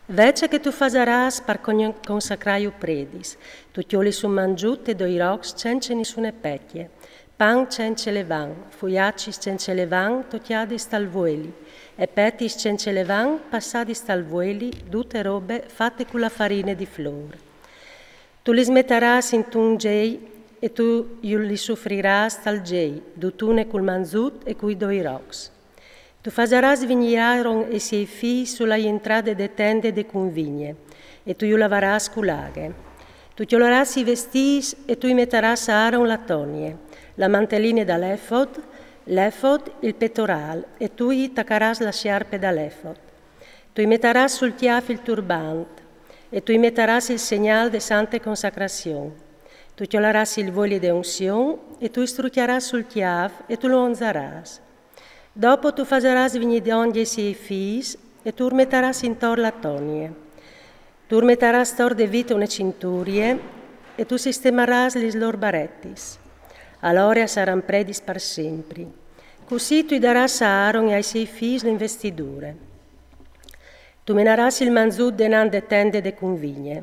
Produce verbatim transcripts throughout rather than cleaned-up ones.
Vece che tu fasarâs par consacrâ ju predis: tu cjolis un mangjut e doi rocs cence nissune pecje, pan cence levan, fuiacis cence levan tocjadis tal vueli, e petis cence levan passadis tal vueli, dute robe fate cu la farine di flôr. Tu lis metarâs intun gjei e tu ju lis ufrirâs tal gjei, dutune cul mangjut e cui doi rocs. Tu fasarâs vignî Aron e i siei fîs su la jentrade de tende de cunvigne, e tu ju lavarâs cu la aghe. Tu cjolarâs i vestîts e tu i metarâs a Aron la tonie, la manteline dal efod, l'efod, il petorâl, e tu i tacarâs la siarpe dal efod. Tu i metarâs sul cjâf il turbant, e tu i metarâs il segnâl de sante consacrazion. Tu cjolarâs il vueli de unzion, e tu i strucjarâs sul cjâf, e tu lu onzarâs. Dopo tu fasarâs vignî dongje i siei fîs, e tu ur metarâs intor la tonie. Tu ur metarâs tor de vite une cinturie, e tu sistemarâs lis lôr baretis. Alore a saran predis par simpri. Cussì tu i darâs a Aron e ai siei fîs la investidure. Tu menarâs il mangjut denant de tende de cunvigne.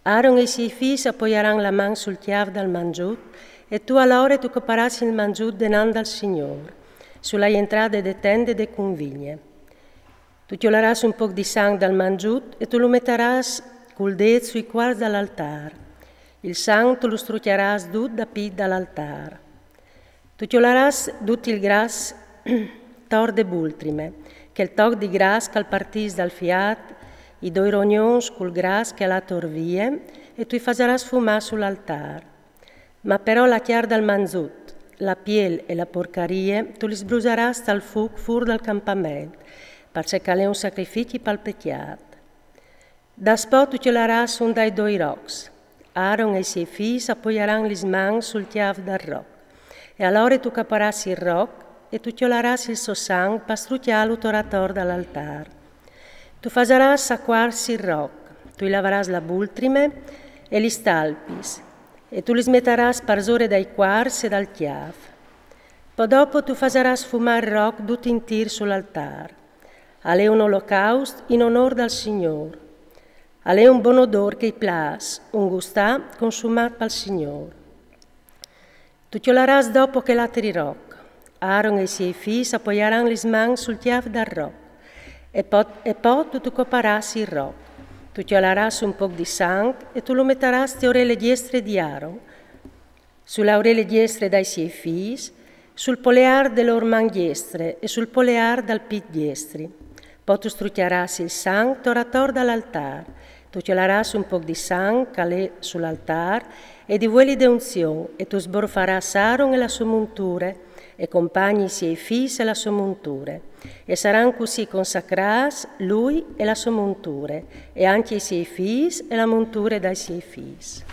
Aron e i siei fîs a poiaran la man sul cjâf dal mangjut, e tu alore tu coparâs il mangjut denant dal Signôr, su la jentrade de tende de cunvigne. Tu cjolarâs un pôc di sanc dal mangjut e tu lu metarâs cul dêt sui cuars dal altâr. Il sanc tu lu strucjarâs dut dapît dal altâr. Tu cjolarâs dut il gras tor de bultrime, chel toc di gras che al partìs dal fiât, i doi rognons cul gras che al à tor vie, e tu i fasarâs fumâ sul altâr. Ma però la cjar dal mangjut, la piel e la porcarie tu lis brusarâs tal fûc fûr dal campament, parcè che al è un sacrifici pal pecjât. Daspò tu cjolarâs un dai doi rocs. Aron e i siei fîs a poiaran lis mans sul cjâf dal roc. E alore tu coparâs il roc e tu cjolarâs il so sanc par strucjâlu tor ator dal altâr. Tu fasarâs a cuars il roc, tu i lavarâs la bultrime e lis talpis, e tu lis metarâs parsore dai cuars e dal cjâf. Po dopo tu fasarâs fumâ il roc dut intîr sul altâr. Al è un olocaust in onôr dal Signôr. Al è un bon odôr che i plâs, un gustâ consumât pal Signôr. Tu cjolarâs dopo chel altri roc. Aron e i siei fîs a poiaran lis mans sul cjâf dal roc. E po, e po tu tu coparâs il roc. Tu cjolarâs un pôc di sanc e tu lu metarâs te orele diestre di Aron, su la orele diestre dai siei fîs, sul poleâr de lôr man diestre e sul poleâr dal pît diestri. Po tu strucjarâs il sanc tor ator dal altâr. Tu cjolarâs un pôc di sanc che al è sul altâr e di vueli de unzion, e tu sbrofarâs Aron e la sô monture, e compagni i siei fîs e la sô monture. E saran cussì consacrâts lui e la sô monture, e ancje i siei fîs e la monture dai siei fîs.